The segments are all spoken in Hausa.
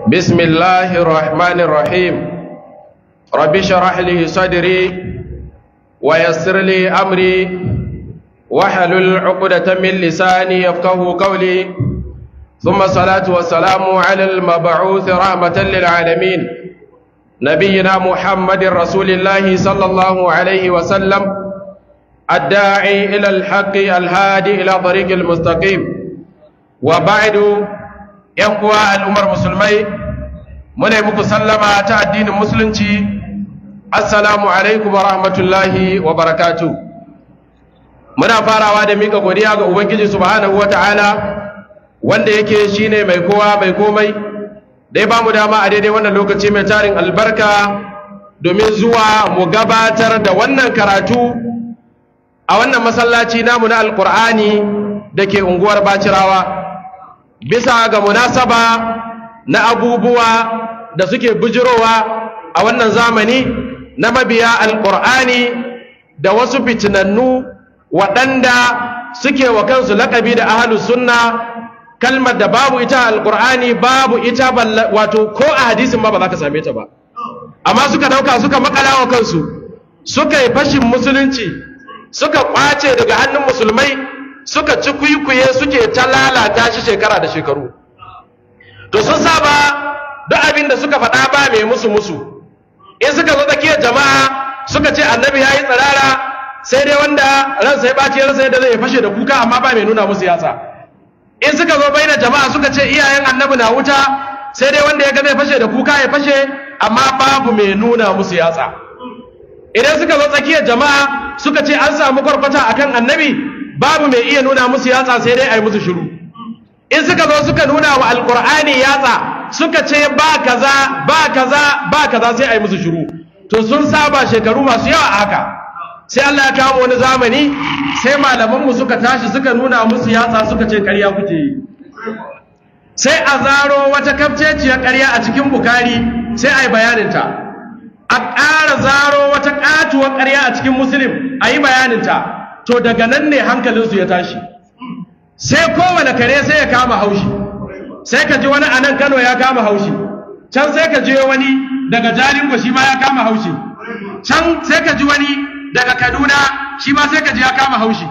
بسم الله الرحمن الرحيم. رب اشرح لي صدري ويسر لي أمري واحلل عقدة من لساني يفقه قولي. ثم الصلاة والسلام على المبعوث رحمة للعالمين، نبينا محمد رسول الله صلى الله عليه وسلم، الداعي إلى الحق الهادي إلى طريق المستقيم. وبعد، ‘yan uwa al'ummar musulmai, muna muku sallama ta addinin musulunci: assalamu alaikum wa rahmatullahi wa barakatu. Muna farawa da mika godiya ga Ubangiji subhanahu wa ta'ala, wanda yake shine mai kowa mai komai, da ya bamu dama a daidai wannan lokaci mai tarin albarka domin zuwa mu gabatar da wannan karatu a wannan masallaci namu na Alkur'ani da ke unguwar Bacirawa, bisa ga munasaba na abubuwa da suke bujirowa a wannan zamani na mabiya Alkur'ani da wasu fitinannu waɗanda suke wa kansu laƙabi da ahalus sunna, kalmar da babu ita Alkur'ani, babu ita, wato ko a hadisin ma ba za ka same ta ba, amma suka dauka suka makala wa kansu, suka yi fashin musulunci, suka kwace daga hannun musulmai, suka ci kwikwiye, suke ta lalata shi shekara da shekaru. To sun saba duk abin da suka faɗa ba mai musu musu. In suka zo tsakiyar jama'a suka ce annabi ya yi tsirara, sai dai wanda ransa ya ɓaci ransa yadda zai fashe da kuka, amma ba mai nuna musu yatsa. In suka zo baina jama'a suka ce iyayen annabi na wuta, sai dai wanda ya ga zai fashe da kuka ya fashe, amma babu mai nuna musu yatsa. Idan suka zo tsakiyar jama'a suka ce an samu kwarkwata akan annabi, babu mai iya nuna musu yatsa, sai dai a yi musu shiru. In suka zo suka nuna wa Alkur'ani yatsa, suka ce ba kaza, ba kaza, ba kaza, sai a yi musu shiru. To sun saba shekaru masu yawa haka. Sai Allah ya kawo wani zamani, sai malamanmu suka tashi suka nuna musu yatsa, suka ce ƙarya kuke yi. Sai a zaro wata kafceciyar ƙarya a cikin Bukari, sai a yi bayaninta. A ƙara zaro wata ƙatuwar ƙarya a cikin Muslim, a yi bayaninta. To daga nan ne hankalinsu ya tashi, sai kowane kare sai ya kama haushi. Sai ka ji wani a nan Kano ya kama haushi, can sai ka ji wani daga Jalingo shi ma ya kama haushi, can sai ka ji wani daga Kaduna shi ma sai ka ji ya kama haushi,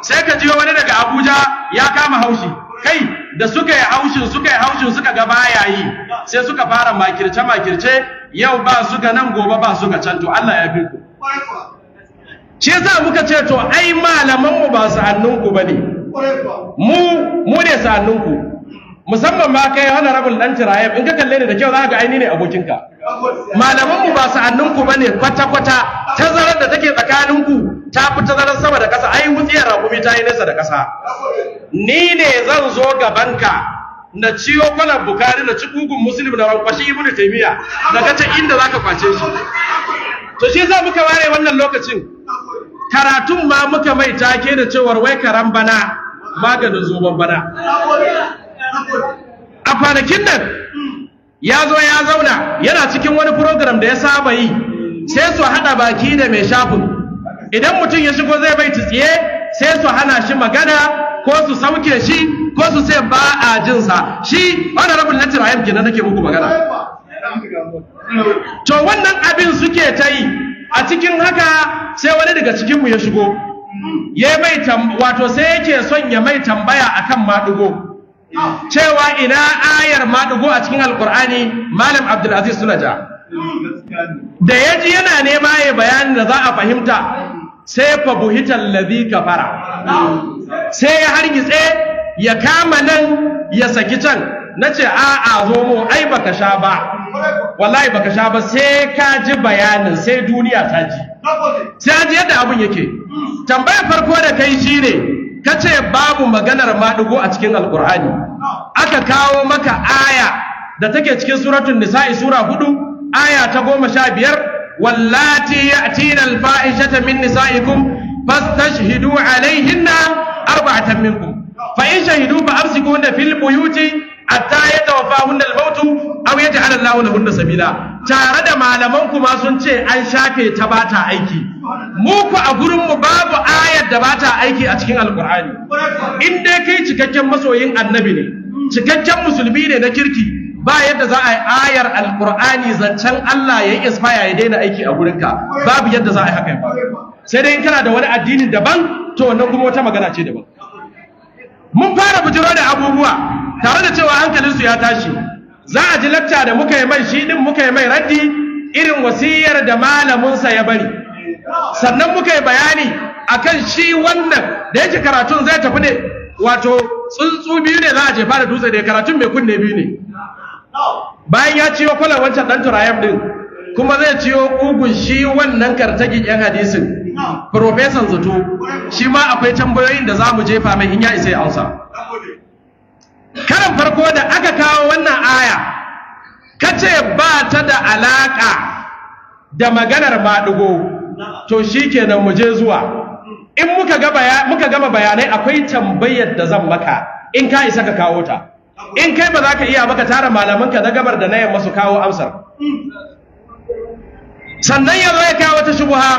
sai ka ji wani daga Abuja ya kama haushi. Kai, da suka yi haushin, suka yi haushin, suka ga baya yi, sai suka fara makirce makirce. Yau ba su ga nan, gobe ba su ga can. To Allah ya fi ku. Shi yasa muka ce to ai malaman mu ba sa'annunku bane, mu mu ne sa'annunku. Musamman ma kai, honorable dan Tirayim, in ka kalle ni da kyau za ka ga ai ni ne abokinka. Malaman mu ba sa'annunku bane kwata kwata. Tazarar da take tsakaninku ta fi tazarar sama da ƙasa. Ai wutsiyar raƙumi ta yi nesa da ƙasa. Ni ne zan zo gabanka na ciyo kwalar Bukari, na ci kugun Muslim, na rankwashi Ibnu Taymiya, na ga ta inda zaka kwace shi. To shi yasa muka ware wannan lokacin karatun ma muka mai take da cewar wai karan bana maganin zoban bana. A kwanakin nan ya zo ya zauna yana cikin wani program da ya saba yi, sai su haɗa baki da mai shafin. Idan mutum ya shigo zai bai tsiye, sai su hana shi magana, ko su sauke shi, ko su sai ba a jinsa. Shi honorable Latirayim kenan nake muku magana. To wannan abin suke ta yi. A cikin haka sai wani daga cikinmu ya shigo ya mai, wato sai yake son ya mai tambaya akan maɗigo, cewa ina ayar maɗigo a cikin Alkur'ani. Malam Abdulaziz Sulaja da ya ji yana nema ya bayanin da za a fahimta, sai fa buhital ladhi kafara, sai ya hargitse, ya kama nan ya saki can. Na ce a a zo mu, ai baka sha ba, wallahi baka sha ba, sai ka ji bayanin, sai duniya ta ji, sai an ji yadda abun yake. Tambayar farko da kai shine ka ce babu maganar maɗigo a cikin Alkur'ani. Aka kawo maka aya da take cikin Suratul Nisa'i, sura 4, aya ta 15: wallati ya'tina alfa'ishata min nisa'ikum fastashhidu alaihinna arba'atan minkum, fa in shahidu fa amsikuhunna fil buyuti hatta yatawaffahunna al-mautu aw yaj'al Allahu lahunna sabila. Tare da malaman ku ma sun ce an shafe ta, ba ta aiki. Mu ku a gurin mu babu ayar da ba ta aiki a cikin Alqur'ani. In dai kai cikakken masoyin annabi ne, cikakken musulmi ne na kirki. Ba yadda za a yi ayar alqur'ani zancen Allah ya yi isfaya ya daina aiki a gurinka, babu yadda za a yi haka ya faru. Sai dai in kana da wani addini daban, to wannan kuma wata magana ce daban. Mun fara bujiro da abubuwa tare da cewa hankalinsu ya tashi. Za a ji lacca da muka yi mai shi din, muka yi mai raddi irin wasiyar da malaminsa ya bari. Sannan muka yi bayani akan shi wannan da yake karatun zai tafi ne, wato tsuntsu biyu ne za a jefa da dutse da karatun mai kunne biyu ne. Bayan ya ciyo kwalan wancan dan turayam din, kuma zai ciyo kugun shi wannan kartagin yan hadisin Profesan Zato, shi ma akwai tambayoyin da za mu jefa mai in ya isa ya amsa. Karan farko da aka kawo wannan aya, kace ba ta da alaka da maganar maɗigo, to shikenan mu je zuwa. In muka gama bayanai akwai tambayar da zan maka in ka isa ka kawo ta. In kai ba za ka iya maka tara malamanka na gabar da na yamma su kawo amsar. Sannan ya zo ya kawo wata shubuha,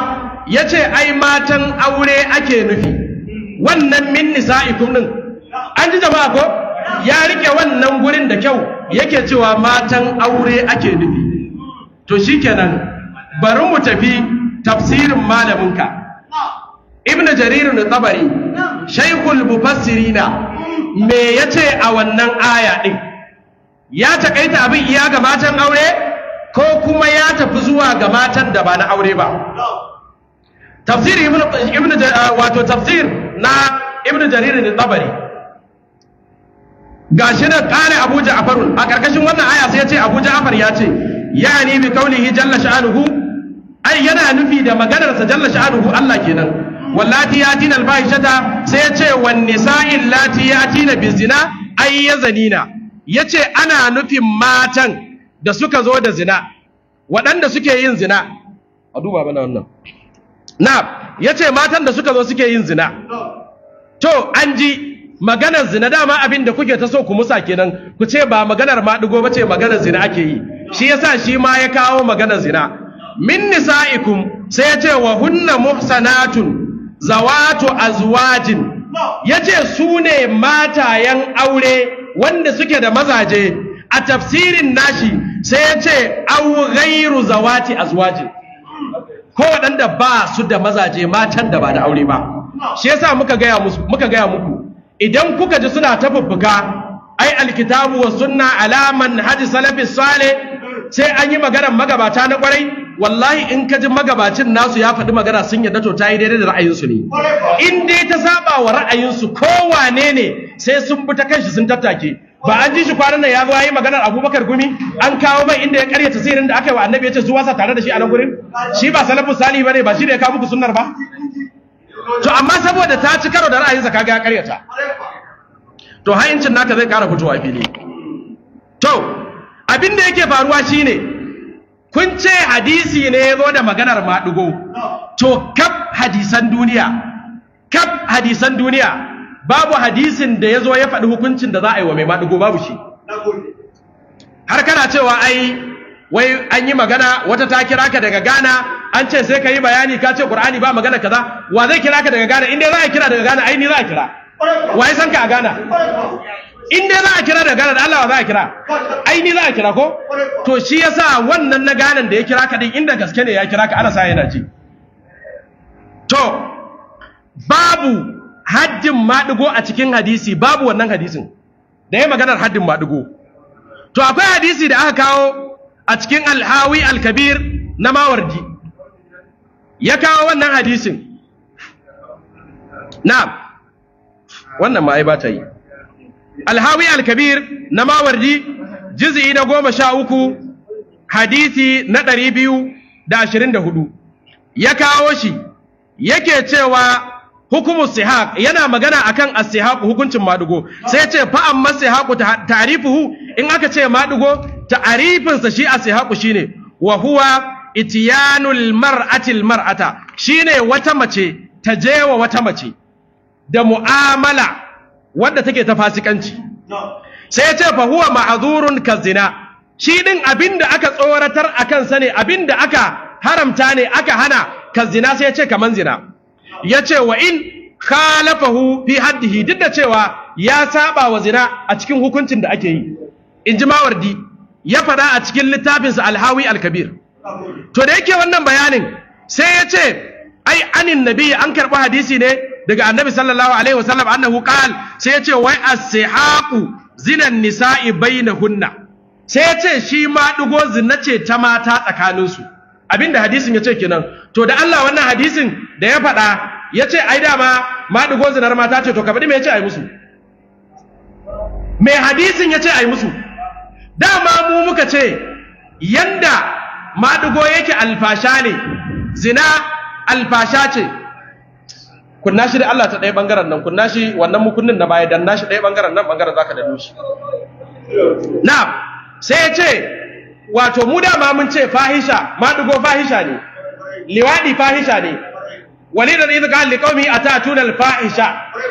ya ce ai matan aure ake nufi wannan min nisa'ikum din. An ji jama'a ko? Ya rike wannan gurin da kyau, yake cewa matan aure ake nufi. To shikenan bari mu tafi tafsirin malaminka Ibn Jarir al-Tabari, Shaykhul Mufassirina, me yace a wannan aya din? Ya takaita abin iya ga matan aure ko kuma ya tafi zuwa ga matan da ba na aure ba? Tafsir ibn wato tafsir na Ibn Jarir al-Tabari gashi nan, kale Abu Ja'far a karkashin wannan aya sai ya ce Abu Ja'far ya ce yani bi kaulihi jalla sha'anuhu, ai yana nufi da maganarsa jalla sha'anuhu Allah kenan, wallati yatina al-fahishata, sai ya ce wan nisa'il lati yatina bizina ay yazanina, yace ana nufin matan da suka zo da zina, waɗanda suke yin zina. A duba mana wannan. Na yace matan da suka zo suke yin zina. To an ji maganar zina, dama abin da kuke ta so ku musa kenan, ku ce ba maganar maɗigo ba ce, maganar zina ake yi. Shi yasa shi ma ya kawo maganar zina. Min nisa'ikum, sai ya ce wa hunna muhsanatun zawatu azwajin, yace su ne matayen aure wanda suke da mazaje. A tafsirin nashi sai ya ce au ghairu zawati azwajin, ko waɗanda ba su da mazaje, matan da ba da aure ba. Shi yasa muka gaya musu, muka gaya muku, idan kuka ji suna ta bubbuka ai alkitabu was sunna ala manhaji salafi salih, sai an yi maganar magabata na kwarai, wallahi in ka ji magabacin nasu ya faɗi magana sun yarda, to ta yi daidai da ra'ayinsu ne. In dai ta saba wa ra'ayinsu kowane ne sai sun bi ta kanshi sun tattake. Ba an ji shi kwanan nan ya zo yi maganar Abubakar Gumi, an kawo mai inda ya karyata sirrin da aka yi wa annabi, ya ce su wasa tare da shi a nan gurin, shi ba salafus salih bane, ba shi da ya kawo muku sunnar ba. To amma saboda ta ci karo da ra'ayinsa kaga ya karyata, to hayincin naka zai kara fitowa fili. To abin da yake faruwa shine kun ce hadisi ne ya zo da maganar maɗigo, to kaf hadisan duniya, kaf hadisan duniya babu hadisin da ya zo ya faɗi hukuncin da za a yi wa mai maɗigo, babu shi. Har kana cewa ai wai an yi magana, wata ta kira ka daga Ghana, an ce sai ka yi bayani, ka ce Qur'ani ba magana kaza. Wa zai kira ka daga Ghana? In dai za a kira daga Ghana, ai ni za a kira. Wa ya san ka a Ghana? In dai za a kira daga Ghana, da Allah wa za a kira? Ai ni za a kira ko? To shi yasa wannan na Ghana da ya kira ka din, inda gaske ne ya kira ka, ana sa yana ji. To babu haddin maɗigo a cikin hadisi, babu wannan hadisin da ya maganar haddin maɗigo. To akwai hadisi da aka kawo a cikin Alhawi Alkabir na Mawardi, ya kawo wannan hadisin. Na'am, wannan ma ai ba ta yi. Alhawi Alkabir na Mawardi, juz'i na 13, hadisi na 224, ya kawo shi, yake cewa hukumu sihaq, yana magana akan as-sihaq, hukuncin madugo. Sai ya ce fa amma sihaqu ta'rifuhu, in aka ce madugo ta'rifin sa shi as-sihaqu shine wa huwa itiyanul mar'ati al-mar'ata, shine wata mace ta jewa wata mace da mu'amala wadda take ta fasikanci. Sai ya ce fa huwa ma'zurun kazina, shi din abinda aka tsoratar akan sa ne, abinda aka haramta ne, aka hana kazina, sai ya ce kaman zina. Ya ce wa in khalafahu fi haddihi, duk da cewa ya saba wa zina a cikin hukuncin da ake yi, in ji Mawardi. ya faɗa a cikin littafinsa Alhawi Al-Kabir. To da yake wannan bayanin sai ya ce ai anin nabi, an karɓi hadisi ne daga annabi sallallahu alaihi wasallam annahu qal, sai ya ce wai as-sihaqu zinan nisa'i bainahunna, sai ya ce shi ma dugo zina ce ta mata tsakaninsu. Abinda hadisin ya ce kenan. To da Allah wannan hadisin da ya faɗa ya ce ai dama ma dugo zinar mata ce, to ka faɗi me ya ce ai musu, me hadisin ya ce ai musu. Dama mu muka ce yanda maɗigo yake alfasha ne, zina alfasha ce. Kunna shi da Allah ta ɗaya ɓangaren nan, kunna shi wannan mukunnin na baya, dan nashi ɗaya ɓangaren nan, ɓangaren zaka danno shi. Na'am, sai ya ce wato mu dama mun ce fahisha, maɗigo fahisha ne, liwaɗi fahisha ne. Walidan idh qala liqaumi atatuna alfahisha,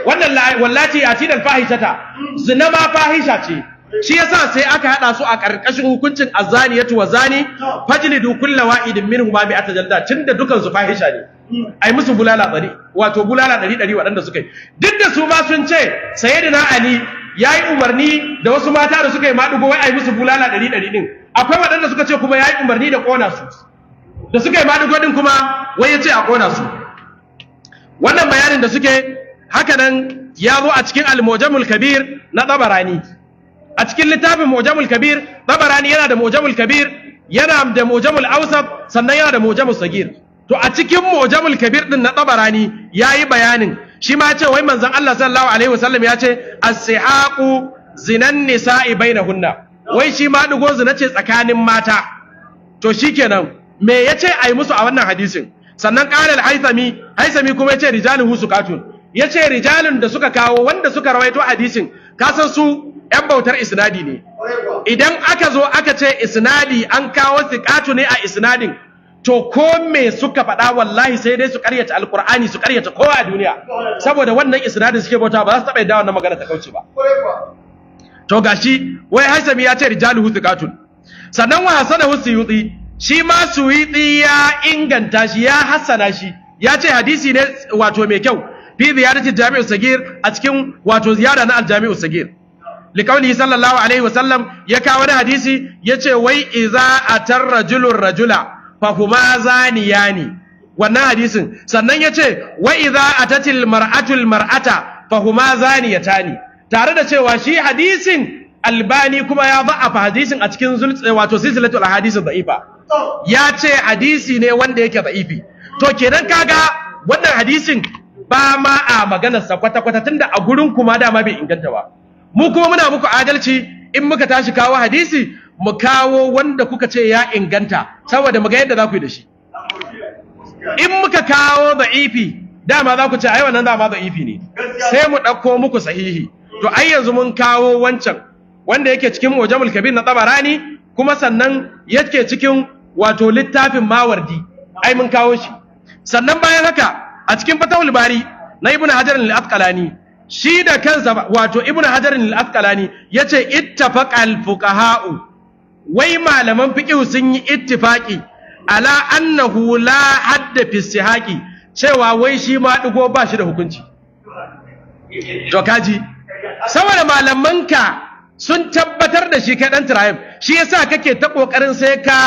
wannan wallati atina alfahishata, zina ma fahisha ce. Shi yasa sai aka hada su a karkashin hukuncin azaniyatu wa zani fajlidu kulla wa'idin minhuma mi'ata jalda, tunda dukan su fahisha ne, ai musu bulala 100, wato bulala 100 100 waɗanda suka yi. Duk da su ma sun ce sayyidina Ali yayi umarni da wasu mata da suka yi madugo wai ai musu bulala 100 100 din. Akwai waɗanda suka ce kuma yayi umarni da kona su, da suka yi madugo din kuma wai yace a kona su. Wannan bayanin da suke haka nan ya zo a cikin Al-Mujamul Kabir na Tabarani. A cikin littafin Mu'jamul Kabir, Tabarani yana da Mu'jamul Kabir, yana da Mu'jamul Awsat, sannan yana da Mu'jamul Sagir. To a cikin Mu'jamul Kabir din na Tabarani yayi bayanin, shi ma ce wai manzon Allah sallallahu alaihi wasallam ya ce as-sihaqu zinan nisa'i bainahunna, wai shi ma dugo zina ce tsakanin mata. To shikenan me yace ai musu a wannan hadisin? Sannan qala al-Haythami, Haythami kuma yace rijaluhu suqatun, yace rijalun da suka kawo wanda suka rawaito hadisin, ka san su ‘yan bautar isnadi ne. Idan aka zo aka ce isnadi an kawo siƙatu ne a isnadin, to ko me suka faɗa wallahi sai dai su ƙaryata alƙur'ani, su ƙaryata kowa a duniya, saboda wannan isnadin suke bauta, ba za su taɓa yadda wannan magana ta kauce ba. To gashi wai Haisami ya ce rijaluhu siqatun. Sannan wa hasanahu Suyuti, shi ma Suyuti ya inganta shi, ya hassana shi, ya ce hadisi ne wato mai kyau fi ziyarati Jami'u Sagir, a cikin wato ziyara na Al-Jami'u Sagir. Liqaulihi sallallahu alaihi wasallam, ya kawo wani hadisi yace wai iza atar rajulur rajula fa huma zaniyani, wannan hadisin. Sannan yace wa iza atatil mar'atul mar'ata fa huma zaniyatani, tare da cewa shi hadisin Albani kuma ya ba'afa hadisin a cikin wato silsilatul ahadith da'ifa, ya ce hadisi ne wanda yake da'ifi. To kenan kaga wannan hadisin ba ma a maganar sa kwata kwata, tunda a gurin kuma dama bai inganta ba. Mu kuma muna muku adalci, in muka tashi kawo hadisi mu kawo wanda kuka ce ya inganta, saboda mu ga yadda za ku yi da shi. In muka kawo da'ifi dama za ku ce ai wannan dama da'ifi ne, sai mu ɗauko muku sahihi. To ai yanzu mun kawo wancan wanda yake cikin Mujamul Kabir na Tabarani, kuma sannan yake cikin wato littafin Mawardi, ai mun kawo shi. Sannan bayan haka a cikin Fatahul Bari na Ibn Hajar al-Asqalani, shi da kansa wato Ibn Hajar al-Asqalani yace ittafaqa al-fuqaha'u, wai malaman fiqh sun yi ittifaqi ala annahu la hadda fi sihaqi, cewa wai shi ma digo ba shi da hukunci. To kaji saboda malamanka sun tabbatar da shi kai dan Triumph, shi yasa kake ta kokarin sai ka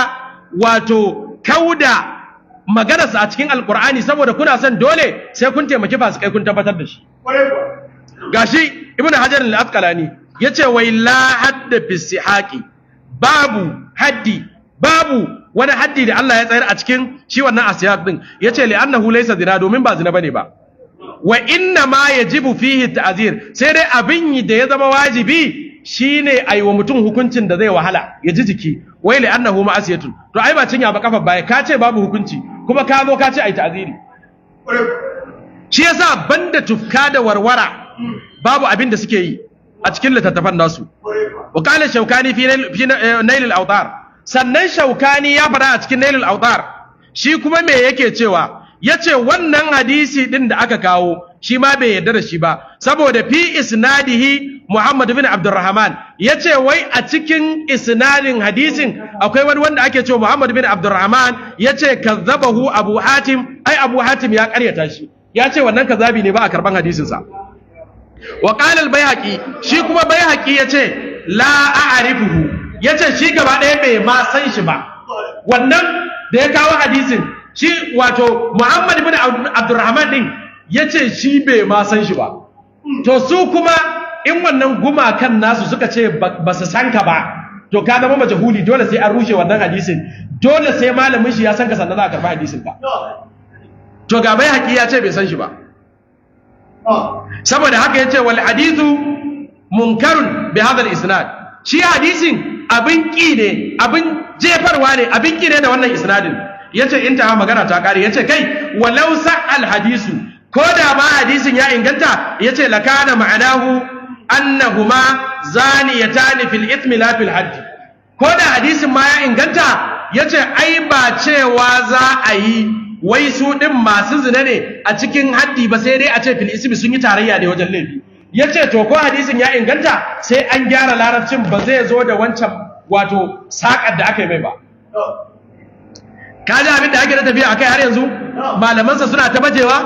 wato kauda maganarsa a cikin Alkur'ani, saboda kuna son dole sai kun taimaki fasikai kun tabbatar da shi. Gashi Ibn Hajar al-Asqalani yace wai la hadda fi sihaqi, babu haddi, babu wani haddi da Allah ya tsayar a cikin shi wannan asiyaq din. Yace li annahu laysa zina, domin ba zina bane ba. Wa inna ma yajibu fihi ta'zir, sai dai abin da ya zama wajibi shine ai wa mutum hukuncin da zai wahala ya ji jiki, wai li annahu ma'asiyatun. To ai ba cinya ba kafa baya, ka ce babu hukunci kuma ka zo ka ce ai ta'ziri. Shi yasa banda tufka da warwara babu abin da suke yi a cikin littattafan nasu. Wa qala Shawkani fi Nail al-Awtar, sannan Shawkani ya fara a cikin Nail al-Awtar, shi kuma me yake cewa? Yace wannan hadisi din da aka kawo shi ma bai yarda da shi ba, saboda fi isnadihi Muhammad bin Abdurrahman, yace wai a cikin isnadin hadisin akwai wani wanda ake cewa Muhammad bin Abdurrahman, yace kazzabahu Abu Hatim, ai Abu Hatim ya karyata shi, yace wannan kazabi ne ba a karban hadisin sa. Wa qala al-Baihaqi, shi kuma Baihaqi yace la a'rifuhu, Ya ce shi gaba ɗaya bai ma san shi ba. Wannan da ya kawo hadisin shi wato Muhammad bin Abdurrahman din ya ce shi bai ma san shi ba. To su kuma in wannan gumakan nasu suka ce ba su san ka ba, to ka zama majahuli, dole sai an rushe wannan hadisin, dole sai malamin shi ya san ka sannan za a karɓi hadisin ka. To ga bai haƙi ya ce bai san shi ba. Saboda haka ya ce wal hadithu munkarun bi hadha al isnad, shi hadisin abin ƙi ne, abin jefarwa ne, abin ƙi ne da wannan isnadin. Yace intaha, magana ta kare. Yace kai walau sa'al hadisu, ko da ma hadisin ya inganta, yace lakana ma'anahu annahuma zaniyatani fil ithmi la fil hadd. Ko da hadisin ma ya inganta, yace ai ba cewa za a yi wai su din masu zina ne a cikin haddi ba, sai dai a ce fil ismi sun yi tarayya ne wajen laifi. Yace to ko hadisin ya inganta sai an gyara larabcin, ba zai zo da wancan wato sakar da aka yi mai ba. Ka ji abin da ake da tafiya akai har yanzu malamansa suna ta bajewa,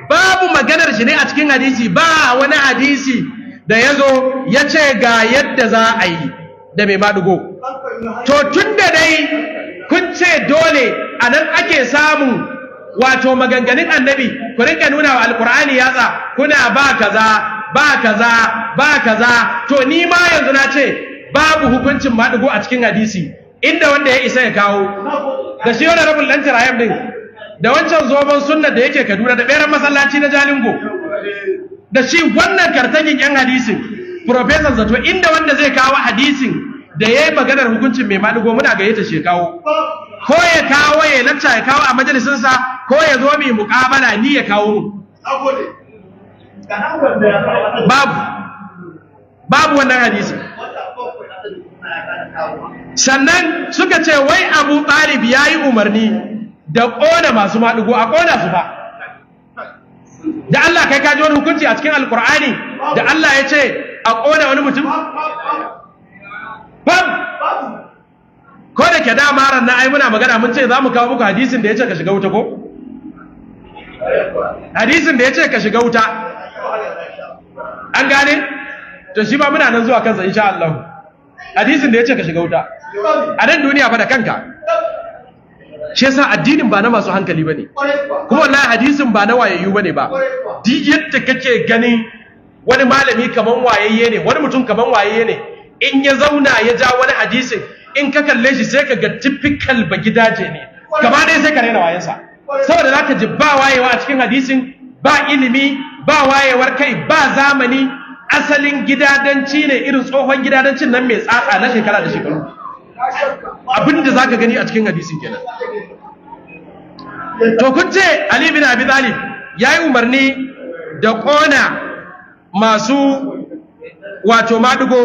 babu maganar shi ne a cikin hadisi, ba wani hadisi da ya zo ya ce ga yadda za a yi da mai maɗigo. To tun da dai kun ce dole a nan ake samun wato maganganun annabi, ku rinka nuna wa alkur'ani yatsa, kuna ba kaza ba kaza ba kaza, to ni ma yanzu na ce babu hukuncin maɗigo a cikin hadisi, inda wanda ya isa ya kawo. Da shi wani rabin ɗan tirayam ɗin da wancan zoben sunna da yake Kaduna da ɓeran masallaci na Jalingo, da shi wannan kartagin yan hadisin Professor Zato, inda wanda zai kawo hadisin da ya yi maganar hukuncin mai maɗigo, muna gayyata shi kawo, ko ya kawo ya lacca ya kawo a majalisinsa, ko ya zo mai muƙabala ni ya kawo mu. Babu wannan hadisi. Sannan suka ce wai Abu Talib ya yi umarni da ƙona masu maɗigo, a ƙona su fa. Da Allah kai ka ji wani hukunci a cikin Alƙur'ani da Allah ya ce a ƙona wani mutum? Bam! Ko da ke dama ran na ai muna magana mun ce za mu kawo muku hadisin da ya ce ka shiga wuta ko? Hadisin da ya ce ka shiga wuta. An gane? To shi ba muna nan zuwa kansa insha Allah. Hadisin da ya ce ka shiga wuta. A nan duniya fa da kanka. Shi yasa addinin ba na masu hankali bane. Kuma wallahi hadisin ba na wayayyu bane ba. Duk yadda kake ganin wani malami kaman wayayye ne, wani mutum kaman wayayye ne, in ya zauna ya ja wani hadisin, in ka kalle shi sai ka ga typical ba gidaje ne. Gaba ɗaya sai ka raina wayansa. Saboda zaka ji ba wayewa a cikin hadisin, ba ilimi, ba wayewar kai, ba zamani, asalin gidadanci ne irin tsohon gidadancin nan mai tsatsa na shekara da shekaru. Abinda zaka gani a cikin hadisin kenan. To kun ce Ali bin Abi Talib yayi umarni da kona masu wato madugo,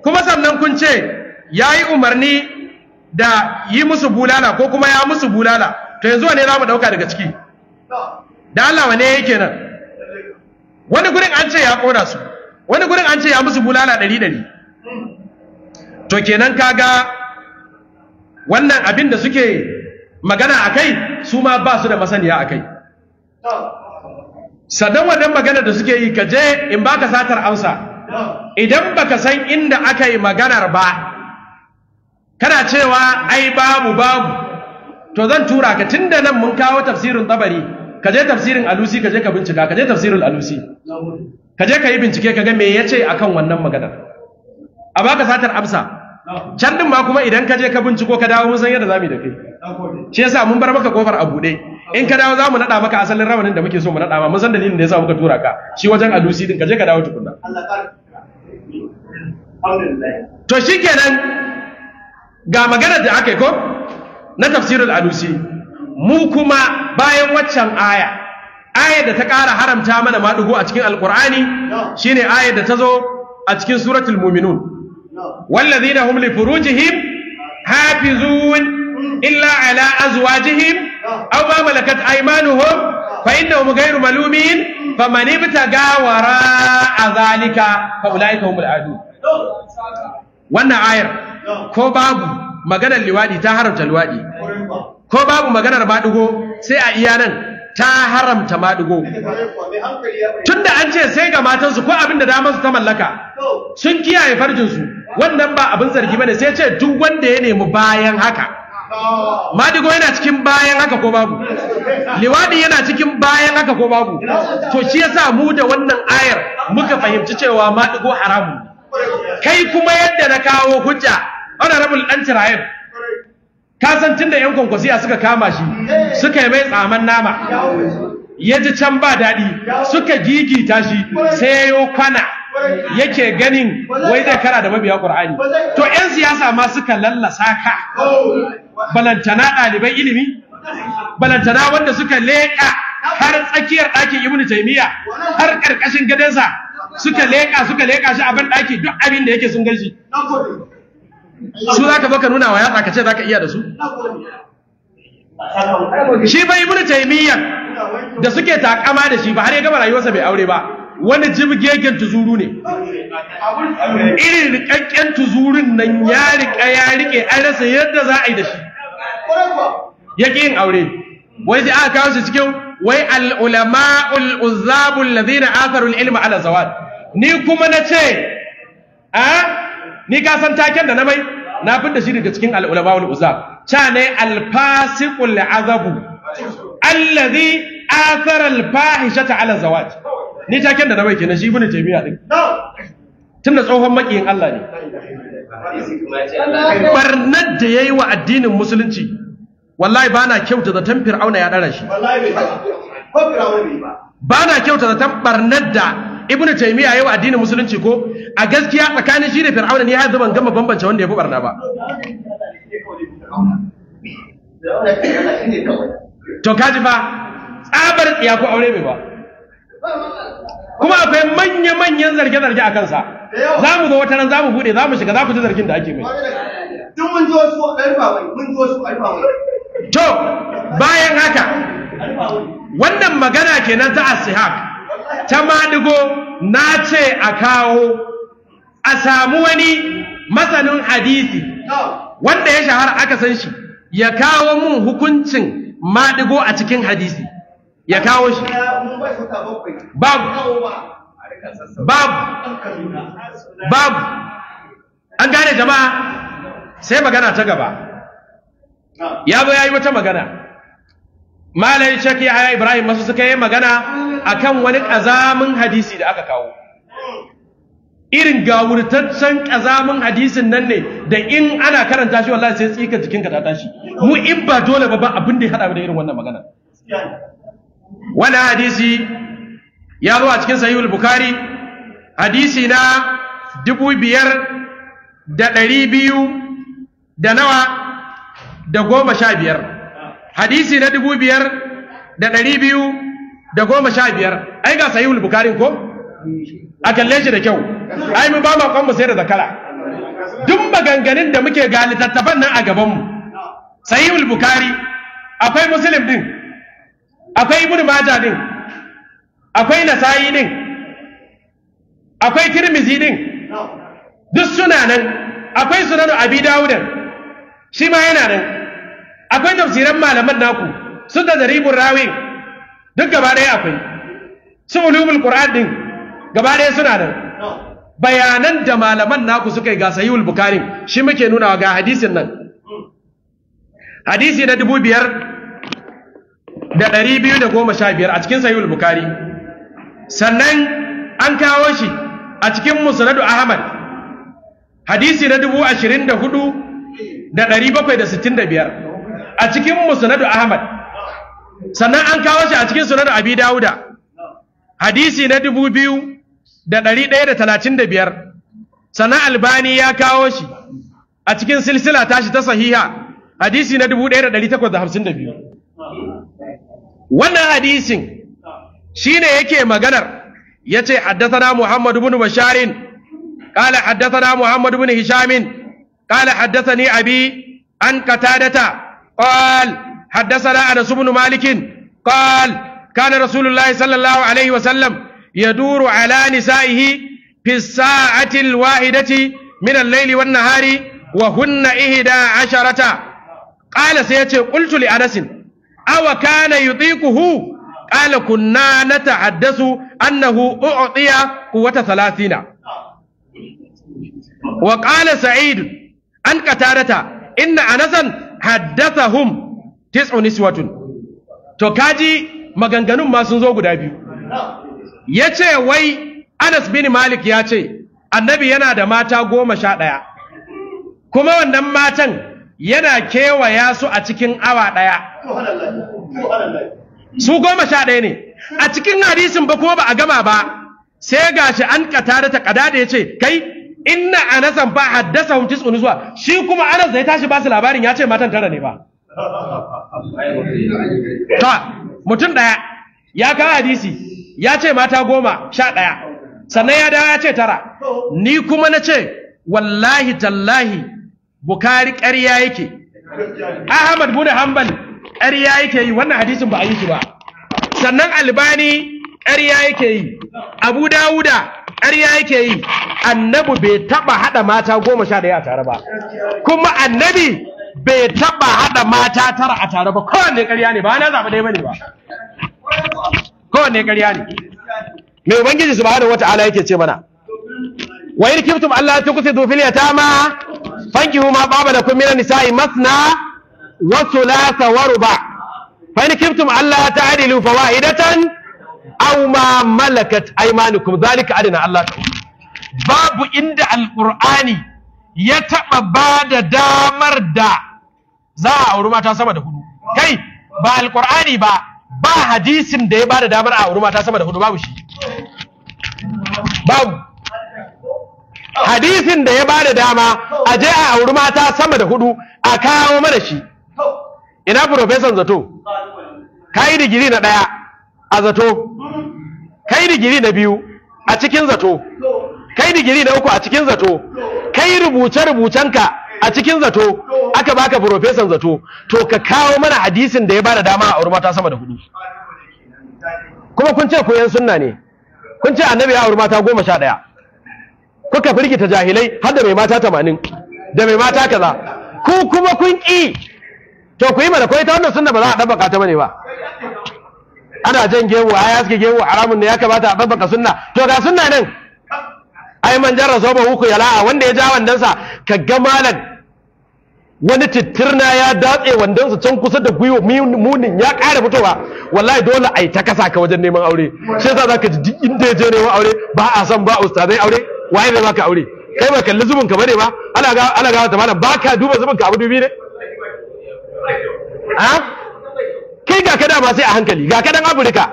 kuma sannan kun ce yayi umarni da yi musu bulala ko kuma ya musu bulala. To yanzu wane za mu dauka daga ciki? Da Allah wane yake nan? Wani gurin an ce ya kona su, wani gurin an ce ya musu bulala 100. To kenan kaga wannan abin da suke magana akai su ma ba su da masaniya akai. Sannan wannan magana da suke yi, ka je in baka satar amsa, idan baka san inda aka yi maganar ba kana cewa ai babu babu, to zan tura ka, tunda nan mun kawo tafsirin Tabari, ka je tafsirin Alusi, ka je ka bincika, ka je tafsirin Alusi, ka je ka yi bincike ka ga me yace akan wannan maganar, a baka satar amsa. Can din ma kuma idan ka je ka binciko ka dawo mun san yadda zamu yi da kai. Shi yasa mun bar maka kofar a bude, in ka dawo zamu nada maka asalin rawanin da muke so mu nada ma, mun san dalilin da yasa muka tura ka shi wajen Alusi din, ka je ka dawo tukunna. To shikenan ga maganar da aka yi ko na tafsirul Alusi. Mu kuma bayan waccan aya, ayar da ta ƙara haramta mana maɗugo a cikin Alƙur'ani shine ayar da ta zo a cikin suratul Muminun. Wallazina hum li furujihim hafizun illa ala azwajihim aw ma malakat aymanuhum fa innahum ghayru malumin faman ibtaga wara'a zalika fa ulaika humul adun. Wannan ayar ko babu maganar liwadi ta haramta liwadi, ko babu maganar maɗugo sai a iya nan ta haramta maɗigo. Tunda an ce sai ga matansu ko abin da damansu ta mallaka sun kiyaye farjinsu, wannan ba abin zargi bane. Sai ce duk wanda ya nemi bayan haka, maɗigo yana cikin bayan haka ko babu? Liwaɗi yana cikin bayan haka ko babu? To shi yasa mu da wannan ayar muka fahimci cewa maɗigo haramun. Kai kuma yadda na kawo hujja, honorable ɗan Tirayen, ka san tunda yan kwankwasiya suka kama shi suka yi mai tsaman nama, ya ji can ba daɗi, suka gigita shi, sai yo kwana yake ganin wai zai kara da mabiya Qur'ani. To yan siyasa ma suka lallasa ka, balantana ɗaliban ilimi, balantana wanda suka leƙa har tsakiyar ɗakin Ibn Taymiyyah, har ƙarƙashin gadonsa suka leƙa, suka leƙa shi a ban ɗaki, duk abin da yake sun gan shi. Su za ka zo ka nuna wa yatsa ka ce za ka iya da su? Shi ba Ibn Taymiyyah da suke takama da shi ba, har ya gama rayuwarsa bai aure ba, wani jibgegen tuzuru ne. Irin rikakken tuzurun nan ya rika ya rike, an rasa yadda za a yi da shi. Ya ƙi yin aure. Wai sai aka kawo shi cikin wai al-ulama'ul uzzabul ladina atharu al-ilma ala zawad. Ni kuma na ce, a ni ka san taken da na mai na fidda shi daga cikin al-ulama'ul uzzab. Cha ne al-fasiqul azabu allazi athara al-fahishata ala zawaj. Ni taken da na mai kenan shi Ibn Taymiyyah din. Tunda tsohon makiyin Allah ne. Barnar da yayi wa addinin musulunci, wallahi bana kyauta zaton Fir'auna ya dara shi. Bana kyauta zaton barnar da Ibn Taymiyyah yayi wa addinin musulunci ko a gaskiya tsakanin shi da Fir'auna ne har ban gama bambance wanda ya fi barna ba. To kaji fa tsabar tsiya ko aure bai ba. Kuma akwai manya-manyan zarge-zarge a kansa. Za mu zo wata ran za mu bude, za mu shiga, za ku ji zargin da ake mai. Duk mun ji wasu alfa mai, mun ji wasu alfa mai. To bayan haka wannan magana kenan ta As-Sihak ta maɗigo, na ce a kawo a samu wani masanin hadisi wanda ya shahara aka san shi, ya kawo mun hukuncin maɗigo a cikin hadisi, ya kawo shi. Babu, babu, babu. An gane jama'a? Sai magana ta gaba. Ya zo ya yi wata magana, Malam Sheikh Yahaya Ibrahim masu suka yi magana akan wani ƙazamin hadisi da aka kawo. Irin gawurtaccen ƙazamin hadisin nan ne da in ana karanta shi wallahi sai tsika jikinka ta tashi. Mu in ba dole ba ba abin da ya haɗa da irin wannan magana. Wannan hadisi ya zo a cikin Sahihul Bukhari, hadisi na 5200 da nawa da 15. Hadisi na 5215. Ai ga Sahihul Bukhari ko? A kalle shi da kyau. Ai mu ba ma kwan mu sai da zakara. Duk maganganun da muke ga littattafan nan a gaban mu. Sahihul Bukhari, akwai Muslim din, akwai Ibn Majah din, akwai Nasa'i din, akwai Tirmidhi din, duk suna nan. Akwai Sunan Abi Dawud shi ma yana nan. Akwai tafsiran malaman naku su da Zaribur Rawi duk gaba ɗaya akwai. Su Ulumul Qur'an din gaba ɗaya suna nan. Bayanan da malaman naku suka yi ga Sahihul Bukhari shi muke nuna ga hadisin nan. Hadisi na 5215 a cikin Sahihul Bukhari. Sannan an kawo shi a cikin Musnad Ahmad. Hadisi na 24765 a cikin Musnad Ahmad. Sannan an kawo shi a cikin Sunan Abi Dawuda. Hadisi na 2135. Sannan Albani ya kawo shi a cikin silsila tashi ta sahiha, hadisi na 1852. Wannan hadisin shine yake maganar, yace haddathana Muhammad ibn Bashar qala haddathana Muhammad ibn Hisham qala haddathani abi an Qatadata qala haddathana Anas ibn Malik qala kana Rasulullah sallallahu alaihi wa sallam yaduru ala nisaihi fi as-sa'ati al-wahidati min al-layli wan-nahari wa hunna 11. Qala sai yace qultu li Anas aw kana yutiquhu? Qala kunna natahaddasu annahu u'tiya quwwata 30. Wa qala Sa'id an Qatadata inna Anasan haddathahum tis'u niswatun. To kaji maganganun ma sun zo guda biyu. Yace wai Anas bin Malik ya ce annabi yana da mata 11, kuma wannan matan yana kewaya su a cikin awa ɗaya. Su 11 ne a cikin hadisin, ba kuma ba a gama ba sai gashi an Qatada ta Qadada yace kai inna Anasan fa haddathahum tis'u niswa, shi kuma Anas da ya tashi ba su labarin ya ce matan 9 ne ba. Ta mutum ɗaya ya kawo hadisi ya ce mata 11, sannan ya dawo ya ce 9. Ni kuma na ce wallahi tallahi Bukhari ƙarya yake, Ahmad bin Hanbal ƙarya yake yi, wannan hadisin ba a yi shi ba. Sannan Albani ƙarya yake yi, Abu Dawuda ƙarya yake yi. Annabi bai taɓa haɗa mata 11 a tare ba, kuma annabi bai taɓa haɗa mata 9 a tare ba. Kowanne ƙarya ne, ba na zaɓi ɗaya bane ba, kowanne ƙarya ne. Mai Ubangiji subhanahu wata'ala yake ce mana, wa in kiftum alla tuqsitu fil yatama fankihu ma baba lakum minan nisa'i masna wa thulatha wa ruba' fa in kiftum alla ta'dilu fawahidatan aw ma malakat aymanukum dhalika adna alla ta'ulu. Babu inda alqur'ani ya taba bada damar da za a auri mata sama da 4. Kai ba alqur'ani ba, ba hadisin da ya bada damar a auri mata sama da 4, babu shi. Babu hadisin da ya bada dama a je a auri mata sama da 4 a kawo mana shi. Ina profesan zato, kai digiri na 1 a zato, kai digiri na 2 a cikin zato, kai digiri na 3 a cikin zato, kai rubuce-rubucenka a cikin zato, aka baka profesan zato. To ka kawo mana hadisin da ya bada dama a auri mata sama da 4. Kuma kun ce koyan sunna ne, kun ce annabi ya auri mata 11, kuka firgita jahilai har da mai mata 80 da mai mata kaza, ku kuma kun ki. To ku yi mana koyi ta wannan sunna ba za a dabbaka ta bane ba. Ana jan gemu, ai haske gemu haramun ne, ya kamata a dabbaka sunna. To ga sunna nan, ai man jarra soba huku yala'a, wanda ya ja wandansa ka ga malan wani tittirna ya datse wandansa can kusa da gwiwa, munin ya ƙara fitowa. Wallahi dole ai ta kasa ka wajen neman aure. Shi yasa zaka ji duk inda ya je neman aure ba a san ba ustazai aure, waye zai baka aure? Kai ba kalli zubin ka bane ba. Ana ga ana ga wata malam baka duba zubin ka abu dubi ne. Ha? Kai ga ka dama sai a hankali, ga ka dan Afirka,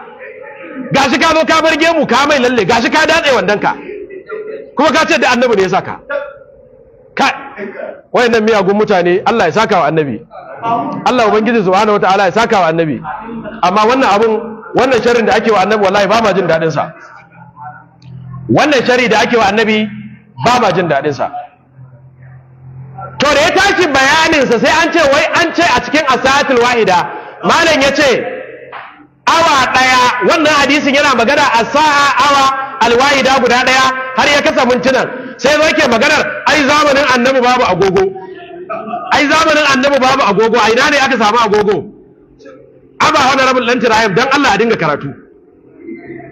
gashi ka zo ka bar gemu ka mai lalle, gashi ka datse wandanka, kuma ka ce da annabi ne ya saka. Kai wayannan miyagun mutane, Allah ya saka wa annabi, Allah ubangiji subhanahu wataala ya saka wa annabi. Amma wannan abun, wannan sharrin da ake wa annabi wallahi ba ma jin dadin sa. Wannan sharri da ake wa annabi ba ma jin dadin sa. To da ya tashi bayanin sa sai an ce wai an ce a cikin asatul wahida, malam ya ce awa daya, wannan hadisin yana magana a sa'a awa alwahida guda daya har ya kasa mintunan. Sai zo yake maganar ai zamanin annabi babu agogo, ai zamanin annabi babu agogo. A ina ne aka samu agogo? Aba honorable dan Tirayim, dan Allah a dinga karatu.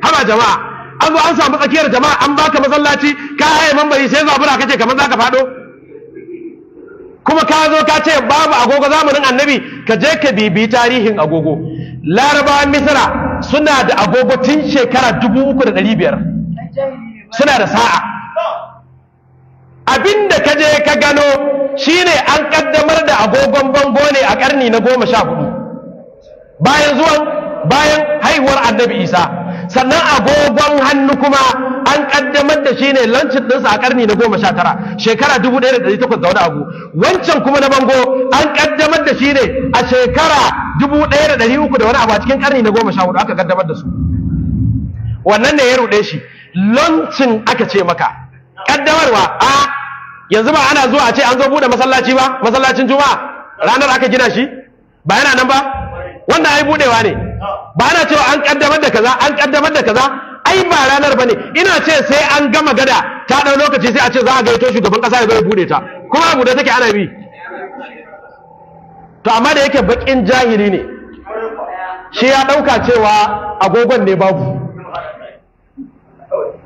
Haba jama'a, an zo an samu tsakiyar jama'a, an baka masallaci ka haye mambari sai zabura kace kamar zaka fado. Kuma ka zo ka ce babu agogo zamanin annabi. Ka je ka bibi tarihin agogo. Larabawan Misra suna da agogo tun shekara 3500, suna da sa'a. Abinda ka je ka gano shine an kaddamar da agogon bango ne a karni na 14 bayan zuwan bayan haihuwar annabi Isa. Sannan agogon hannu kuma an kaddamar da shi ne lancin ɗinsa a karni na 19, shekara 1800 da wani abu. Wancan kuma na bango an kaddamar da shi ne a shekara 1300 da wani abu, a cikin karni na 14 aka kaddamar da su. Wannan ne ya ruɗe shi, lancin aka ce maka kaddamarwa. A yanzu ba ana zuwa a ce an zo buɗe masallaci ba, masallacin juma'a ranar aka gina shi ba yana nan ba, wanda ai buɗewa ne. Ba ana cewa an kaddamar da kaza, an kaddamar da kaza, ai ba ranar bane. Ina ce sai an gama gada ta dau lokaci sai a ce za a gaito shugaban kasa ya zo ya bude ta, kuma abu da take ana bi. To amma da yake bakin jahili ne shi, ya dauka cewa Agogon ne babu.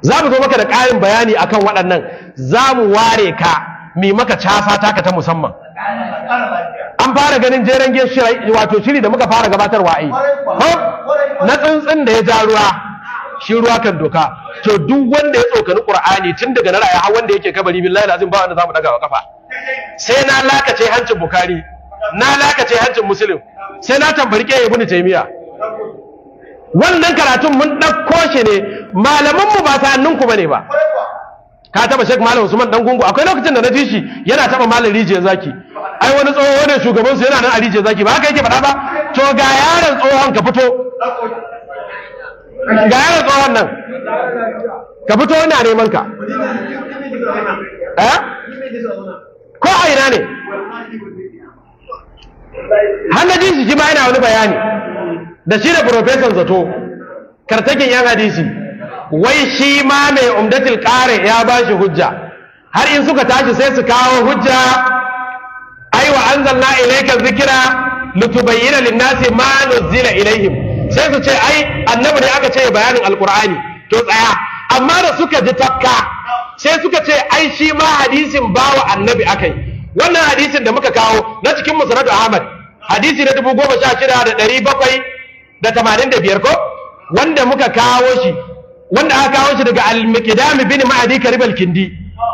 Za mu zo maka da ƙarin bayani akan waɗannan, za mu ware ka mai maka casa taka ta musamman. An fara ganin jeren wato shiri da muka fara gabatarwa ai na tsuntsun da ya ja ruwa, shi ruwa kan doka. To duk wanda ya tsokani Qur'ani tun daga na raya har wanda yake kabari, billahi lazim ba wanda zamu daga wa kafa. Sai na lakace hancin Bukhari, na lakace hancin Muslim, sai na tambari ke Ibn Taymiya. Wannan karatun mun ɗauko shi ne, malaman mu ba sa'anninku bane ba. Ka taba Sheikh Malam Usman Dan Gungu, akwai lokacin da na ji shi yana taba Malam Rijiyar Zaki. Ai wani tsoho ne shugaban su yana nan a Rijiyar Zaki, ba haka yake faɗa ba? To ga yaron tsohon ka fito, ga yaron tsohon nan ka fito, ina neman ka. Eh, ko a ina ne har na ji shi ma yana wani bayani da shi da professor Zato kartakin yan hadisi, wai shi ma mai Umdatul Qari ya ba shi hujja. Har in suka tashi sai su kawo hujja, ai wa anzalna ilayka dhikra litubayyana lin-nasi ma nuzila ilaihim. Sai su ce ai annabi ne aka ce bayanin alqur'ani. To tsaya, amma da suka ji tafka sai suka ce ai shi ma hadisin bawa annabi akai. Wannan hadisin da muka kawo na cikin Musnad Ahmad, hadisi na 16785 ko, wanda muka kawo shi, wanda aka kawo shi daga Al-Miqdam bin Ma'adi Karib al-Kindi,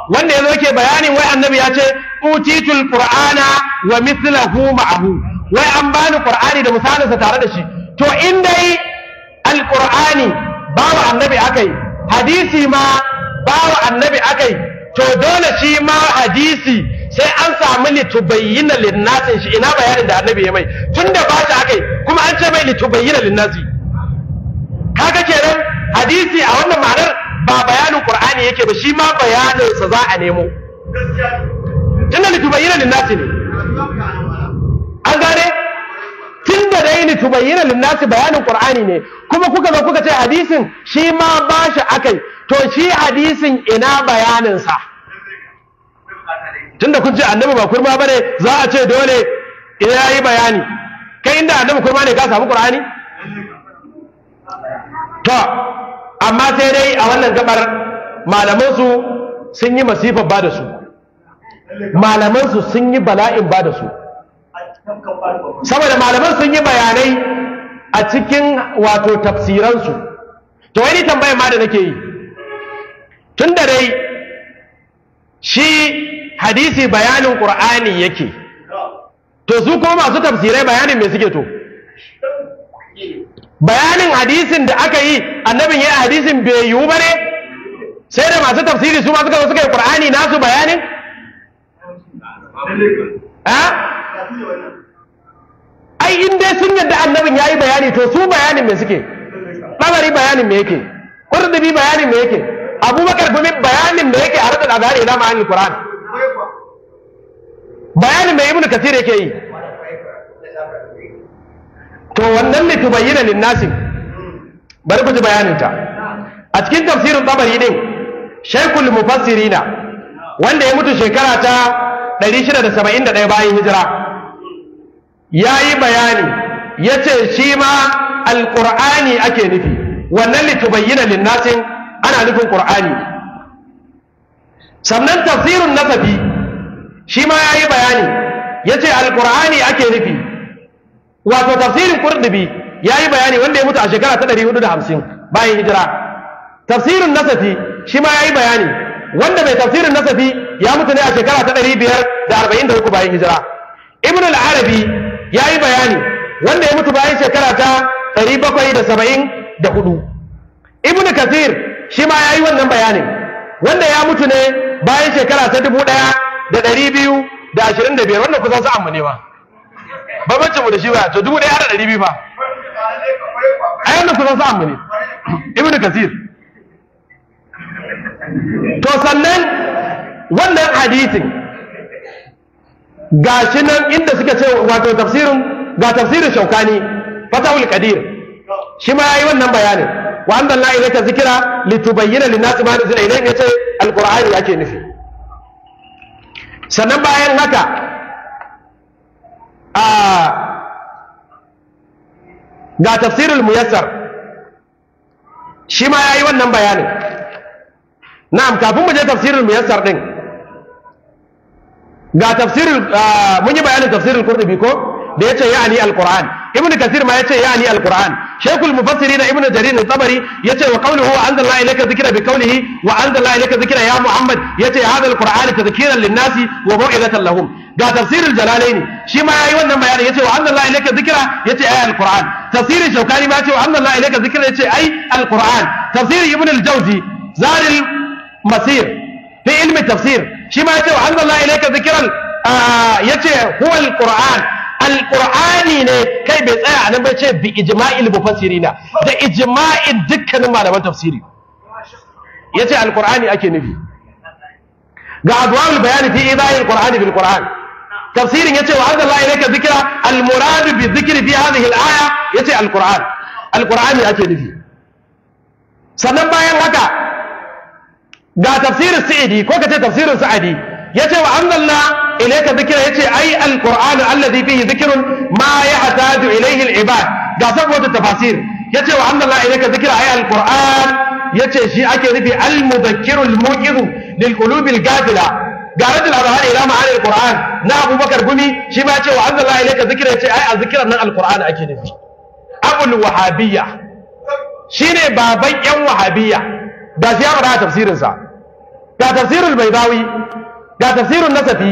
wanda yazo yake bayanin wai annabi ya ce utitul qur'ana wa mithluhu ma'ahu, wai an bani qur'ani da misalinsa tare da shi. To in dai al-qur'ani bawa annabi akai, hadisi ma bawa annabi akai, to dole shi ma hadisi sai an samu litubayyana linnasin shi. Ina bayanin da annabi ya mai tunda ba shi akai, kuma an ce mai litubayyana linnasi. Kaga kenan hadisi a wannan ma'anar ba bayanin qur'ani yake ba, shi ma bayanin sa za a nemo tunda litubayyana linnasi ne. An gane? Tunda dai litubayyana linnasi bayanin qur'ani ne, kuma kuka zo kuka ce hadisin shi ma ba shi akai, to shi hadisin ina bayanin sa? Tunda kun ce annabi ba kurma bane, za a ce dole ina yi bayani. Kai inda annabi kurma ne ka samu qur'ani? To amma sai dai a wannan gabar malaman su sun yi masifar ba da su, malaman su sun yi bala'in ba da su, saboda malaman sun yi bayanai a cikin wato tafsiransu. To wani tambayar ma da nake yi, tun da dai shi hadisi bayanin qur'ani yake, to su kuma masu tafsirai bayanin me suke? To bayanin hadisin da aka yi annabin ya hadisin bai yiwu ba ne, sai da masu tafsiri su ma suka zo suka yi qur'ani nasu bayanin. Ai in dai sun yadda annabin ya yi bayani, to su bayanin me suke? Tabari bayanin me yake? Qurtubi bayanin me yake? Abubakar Gumi bayanin me yake? A radar azhari ila ma'anil qur'an bayanin me Ibnu Kathir yake yi? To wannan ne tubayyana linnasi, bari ku ji bayanin ta a cikin tafsirin Tabari din, Shaykhul Mufassirina, wanda ya mutu shekara ta 671 bayan hijira, yayi bayani yace shi ma alqur'ani ake nufi, wannan litubayyana linnasi ana nufin qur'ani. Sannan tafsirun Nasafi shi ma yayi bayani yace alqur'ani ake nufi. Wato tafsirin Qurtubi yayi bayani, wanda ya mutu a shekara ta 450 bayan hijira. Tafsirin Nasafi shi ma yayi bayani, wanda mai tafsirin Nasafi ya mutu ne a shekara ta 543 bayan hijira. Ibn al-Arabi yayi bayani, wanda ya mutu bayan shekara ta 774. Ibn Kathir shi ma yayi wannan bayanin, wanda ya mutu ne bayan shekara ta 1225. Wannan kusan sa'an mu ne ma, babancin mu da shi ba to 1200 ba, ai wannan kusan sa'an mu ne Ibn Kathir. To sannan wannan hadisin gashi nan inda suka ce wato tafsirin, ga tafsirin Shaukani Fatahul Qadir shi ma yayi wannan bayanin, wa anzalna ilayka dhikra litubayyana lin-nasi ma nuzila ilayhim, yace alqur'ani yake nufi. Sannan bayan haka ga tafsirul Muyassar Shi ma yayi wannan bayanin. Na'am, kafin mu je tafsirul muyassar din, ga tafsirul, mun yi bayanin tafsirul Qurtubi ko da yace ya'ani alquran. Ibnu Kasir ma yace ya'ani alquran. Shaykhul mufassirin Ibnu Jarir al-Tabari yace wa qawluhu wa anzalna ilayka dhikra bi qawlihi wa anzalna ilayka dhikra ya Muhammad, yace hadha alquran tadhkiran lin-nasi wa maw'izatan lahum. Ga tafsirul Jalalaini, shi ma yayi wannan bayani, yace wa anzalna ilayka dhikra, yace ay alquran. Tafsirin Shawkani ma yace wa anzalna ilayka dhikra, yace ay alquran. Tafsir Ibn al-Jawzi Zadul Masir fi ilmi tafsir, shi ma yace wa anzalna ilayka dhikran, yace huwa alquran. Alqur'ani ne kai bai tsaya anan bai ce bi ijma'il mufassirina, da ijma'in dukkanin malaman tafsiri, yace alqur'ani ake nufi. Ga adwa'ul bayan fi idahil qur'ani bil qur'an, tafsirin yace wa anzalna ilayka dhikra, al murad bi dhikri fi hadhihi al aya, yace alqur'an, alqur'ani ake nufi. Sannan bayan haka ga tafsirin Sa'idi ko kace tafsirin Sa'adi, yace wa anzalna ilayka dhikra, yace ai alqur'anu alladhi fihi dhikrun ma yahtaju ilayhi al-ibad. Ga saboda tafasir yace wa anzalna ilayka dhikra ai alqur'an, yace shi ake nufi al-mudhakkiru al-muqizu lil qulubi al-ghafila. Ga radul azhar ila ma'ani al-qur'an na Abubakar Gumi, shi ma yace wa anzalna ilayka dhikra, yace ai azkiran nan alqur'an ake nufi. Abul Wahabiyya shine baban yan Wahabiyya, ga shi ya faɗa a tafsirinsa. Ga tafsirul Baidawi, ga tafsirun Nasafi,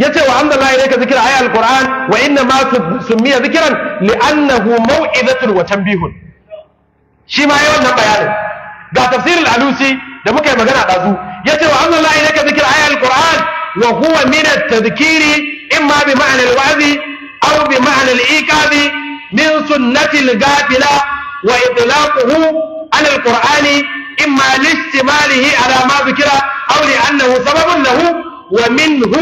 yace wa anzalna ilayka dhikra ay alquran wa inna ma summiya dhikran li'annahu maw'izatun wa tanbihun. Shi ma yayi wannan bayanin. Ga tafsirul Alusi da muka yi magana dazu, yace wa anzalna ilayka dhikra ay alquran wa huwa min at-tadhkiri imma bi ma'na al-wa'zi aw bi ma'na al-iqabi min sunnati al-ghafila wa itlaquhu ala al-qur'ani imma li ala ma dhukira aw li'annahu sababun lahu wa minhu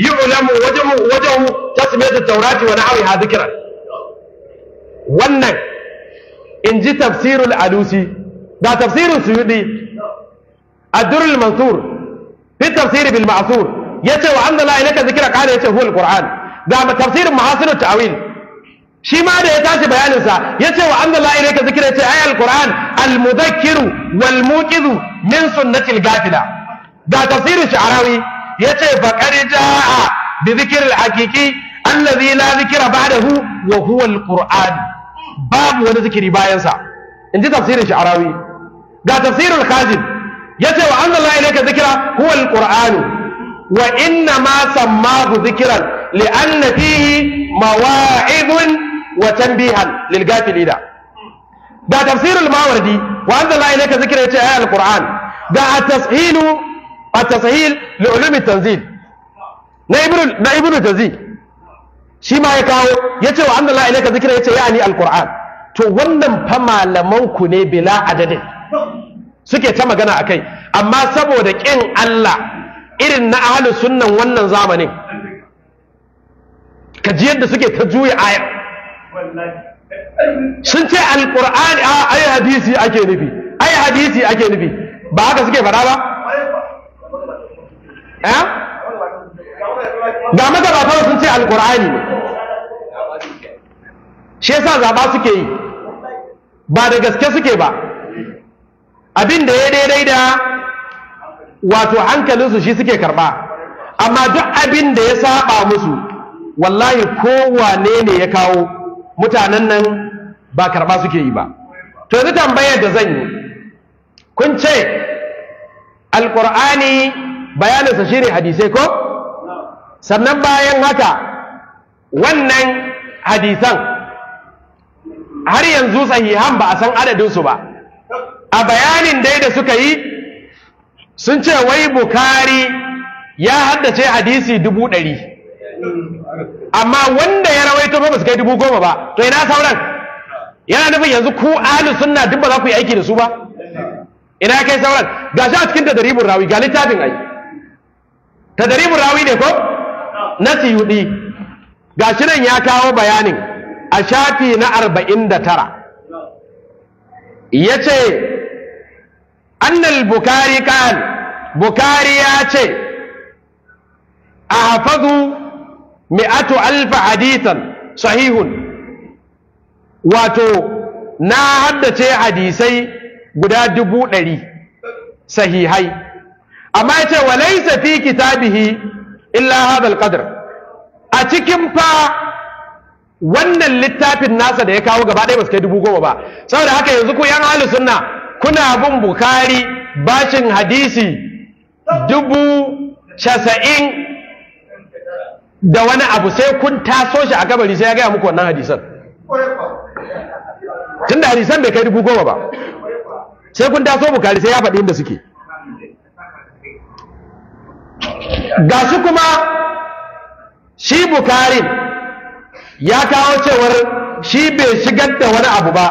yu'lamu wajhu tasmiyat at-taurati wa nahwiha dhikran. Wannan in ji tafsirul Alusi. Ga tafsirul Suyudi ad-Durr al-Mansur fi tafsir bil ma'thur, yace wa anzalna ilayka dhikra qala, yace huwa al-Qur'an. Ga tafsirin Mahasin at-Ta'wil, shi ma da ya tashi bayanin sa yace wa anzalna ilayka dhikra, yace ay al-Qur'an al-mudhakkiru wal muqizu min sunnati al-ghafila. Ga tafsirin Sha'rawi yace faqad jaa bi dhikri al-haqiqi alladhi la dhikra ba'dahu wa huwa al-Qur'an, babu wani zikiri bayan sa, inji tafsirin Sha'rawi. Ga tafsirul Khazin yace wa anzalna ilayka dhikra huwa al-Qur'an wa inna ma sammahu dhikran li'anna fihi mawa'idun wa tanbihan lil ghafilina. Ga tafsirul Mawardi wa anzalna ilayka dhikra, yace ay al-Qur'an. Ga at-tashilu at-tashil li ulum at-tanzil na Ibnu Jawzi, shi ma ya kawo yace wa anzalna ilayka dhikra, yace yani al-Qur'an. To wannan fa malaman ku ne bila adadin suke ta magana akai, amma saboda kin Allah irin na ahlus sunnan wannan zamanin, ka ji yadda suke ta juya aya. Sun ce alqur'ani ai hadisi ake nufi, ai hadisi ake nufi, ba haka suke faɗa ba? Eh, ga magabatan sun ce alqur'ani ne, shi yasa zaba suke yi, ba da gaske suke ba. Abin da ya daidai da wato hankalinsu shi suke karba, amma duk abin da ya saba musu wallahi kowane ne ya kawo mutanen nan ba karba suke yi ba. To yanzu tambayar da zan yi, kun ce alqur'ani bayaninsa shine hadisai ko? Sannan bayan haka wannan hadisan har yanzu sahihan ba a san adadinsu ba. A bayanin dai da suka yi sun ce wai Bukhari ya haddace hadisi 100,000, amma wanda ya rawaito ba su kai 10,000 ba. To ina sauran? Yana nufin yanzu ku ahlus sunna duk ba za ku yi aiki da su ba? Ina kai sauran? Gashi a cikin Tadribur Rawi, ga littafin ai Tadribur Rawi ne ko na Suyudi, gashi nan ya kawo bayanin a shafi na 49, yace annal Bukhari kan, Bukhari ya ce ahfazu 100,000 hadithan sahihun, wato na haddace hadisai guda 100,000 sahihai, amma ya ce wa laysa fi kitabihi illa hadha alqadr. A cikin fa wannan littafin nasa da ya kawo gaba ɗaya ba su kai 10,000 ba. Saboda haka yanzu ku yan ahlus sunna kuna bin Bukhari bashin hadisi 90,000 da wani abu, sai kun taso shi a kabari sai ya gaya muku wannan hadisan. Tunda hadisan bai kai 10,000 ba, sai kun taso Bukhari sai ya faɗi inda suke. Gashi kuma shi Bukhari ya kawo cewar shi bai shigar da wani abu ba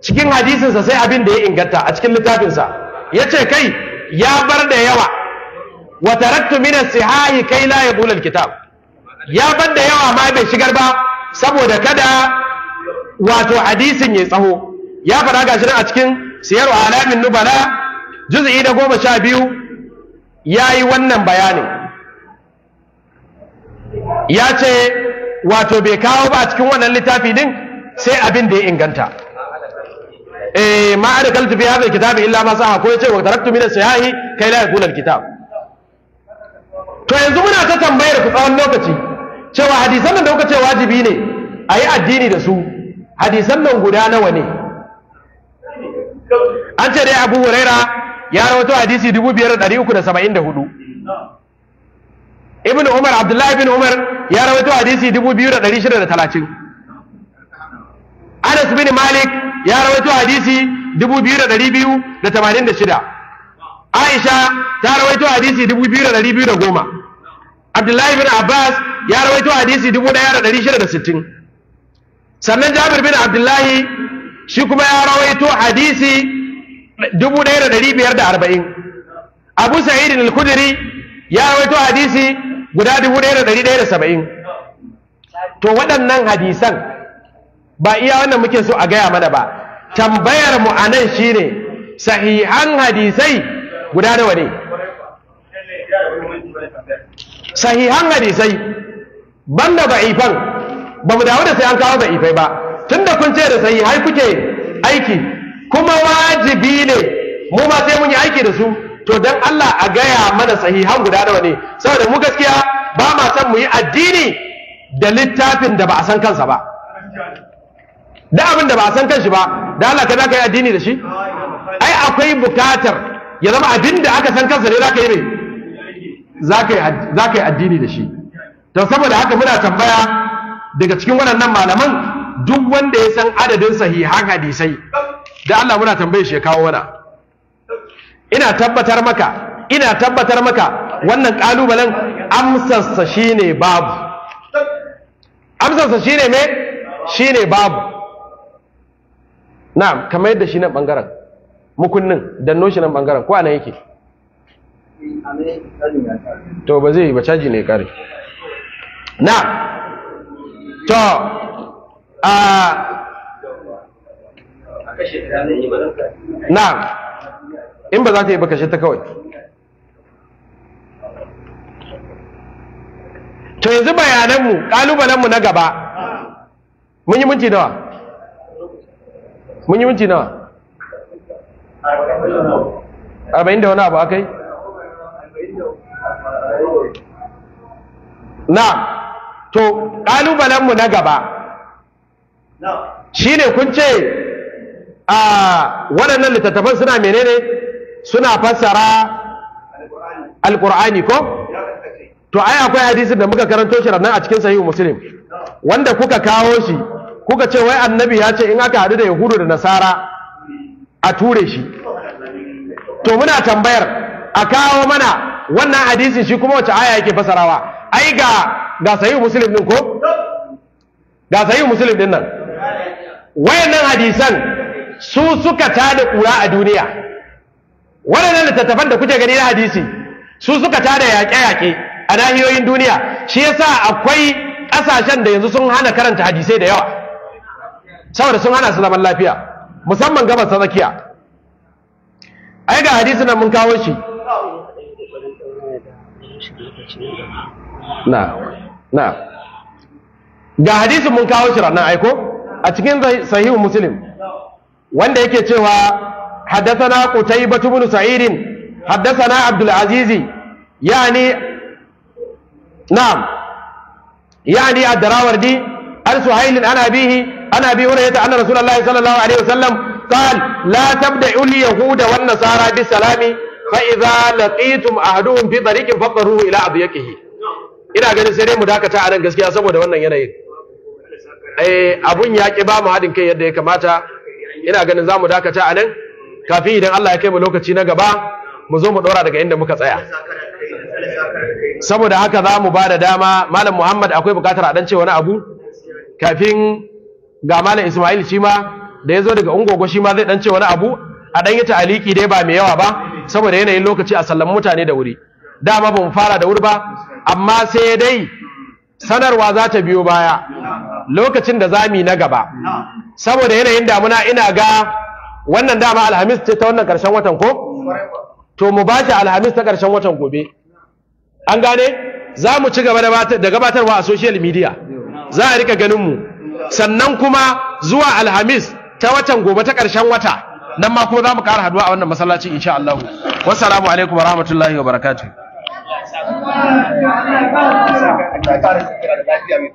cikin hadisinsa sai abin da ya inganta a cikin littafinsa. Ya ce kai ya bar da yawa, wa taraktu min as-sihahi kai la yaqul al-kitab, ya bar da yawa ma bai shigar ba saboda kada wato hadisin ya tsaho. Ya fara gashi nan a cikin Siyaru Alamin Nubala juz'i na 12 yayi wannan bayanin. Ya ce wato bai kawo ba a cikin wannan littafi din sai abin da ya inganta. Eh, ma adkaltu fi hadha alkitab illa ma saha, ko yace wa taraktu min as-sahihi kai la yakuna alkitab. To yanzu muna ta tambayar ku tsawon lokaci cewa hadisan nan da kuka ce wajibi ne ayi addini da su, hadisan nan guda nawa ne? An ce dai Abu Huraira ya rawaito hadisi 5374, Ibn Umar, Abdullahi ibn Umar ya rawaito hadisi 2630, Anas bin Malik ya rawaito hadisi 2286, Aisha ta rawaito hadisi 2210, Abdullahi bin Abbas ya rawaito hadisi 1660, sannan Jabir bin Abdullahi shi kuma ya rawaito hadisi 1540, Abu Sa'id al-Khudri ya rawaito hadisi guda 1170. To waɗannan hadisan ba iya wannan muke so a gaya mana ba. Tambayar mu anan shine sahihan hadisai guda nawa ne? Sahihan hadisai banda da'ifan, ba mu dawo da sai an kawo da'ifai ba, tunda kun ce da sahihai kuke aiki kuma wajibi ne mu ma sai mun yi aiki da su. To dan Allah a gaya mana sahihan guda nawa ne, saboda mu gaskiya ba ma son mu yi addini da littafin da ba a san kansa ba. Da abin da ba a san kanshi ba, da Allah ka za ka yi addini da shi? Ai akwai bukatar ya zama abin da aka san kansa ne za ka yi mai za ka yi addini da shi. To saboda haka muna tambaya daga cikin waɗannan malaman, duk wanda ya san adadin sahihan hadisai, da Allah muna tambaye shi ya kawo mana. Ina tabbatar maka, ina tabbatar maka wannan kalubalen amsarsa shine babu. Amsarsa shine me? Shine babu. Na'am, kamar yadda shi nan bangaren mukunnin danno shi nan bangaren ko anan yake? To ba zai yi ba, caji ne kare. Na'am. To a na'am, in ba za ta yi ba kashe ta kawai. To yanzu bayananmu, ƙalubalenmu na gaba, mun yi minti nawa? Mun yi minti nawa? 40 da wani abu akai? Na, to ƙalubalenmu na gaba shi ne kun ce a waɗannan littattafan suna menene? Suna fassara Alƙur'ani ko? To ai akwai hadisin da muka karanto shi ranar a cikin Sahihu Muslim, wanda kuka kawo shi kuka ce wai annabi ya ce in aka haɗu da Yahudu da Nasara a ture shi. To muna tambayar a kawo mana wannan hadisin shi kuma wace aya yake fasarawa? Ai ga Sahihu Muslim din ko? Ga Sahihu Muslim din nan. Wayannan hadisan su suka tada kura a duniya. Waɗannan littattafan da kuke gani na hadisi su suka tada yaƙe-yaƙe a nahiyoyin duniya. Shi yasa akwai ƙasashen da yanzu sun hana karanta hadisai da yawa, saboda sun hana su zaman lafiya, musamman gabas ta tsakiya. Ai ga hadisi nan mun kawo shi. Na na ga hadisin mun kawo shi ranar aiko a cikin Sahihu Muslim. Wanda yake cewa haddathana Qutaybah ibn Sa'id haddathana Abdul Aziz yani na'am yani ad-Darawardi an Suhail an abihi an Abi Hurairah anna Rasulullah sallallahu alaihi wasallam قال لا تبدأوا اليهود والنصارى بالسلام فإذا لقيتم أحدهم في طريق فاضطروه إلى أضيقه. Ina ganin sai dai mu dakata a nan gaskiya saboda wannan yanayin. Abun ya ƙi ba mu haɗin kai yadda ya kamata. Ina ganin za mu dakata a nan kafin idan Allah ya kai mu lokaci na gaba mu zo mu ɗora daga inda muka tsaya. Saboda haka za mu ba da dama Malam Muhammad akwai buƙatar a ɗan ce wani abu kafin ga Malam Ismail shi ma da ya zo daga Ungogo shi ma zai ɗan ce wani abu a ɗan yi ta'aliki dai ba mai yawa ba saboda yanayin lokaci a sallami mutane da wuri. Dama ba mu fara da wuri ba, amma sai dai sanarwa za ta biyo baya lokacin da za mu yi na gaba. Saboda yanayin damuna ina ga wannan dama Alhamis ce ta wannan ƙarshen watan ko? To mu ba shi Alhamis ta ƙarshen watan gobe. An gane? Za mu ci gaba da gabatarwa a social media. Za a rika ganin mu. Sannan kuma zuwa Alhamis ta watan gobe ta ƙarshen wata, nan ma kuma za mu ƙara haduwa a wannan masallacin insha Allah. Wassalamu alaikum wa rahmatullahi wa barakatuh. Allah ya ƙara lafiya mai.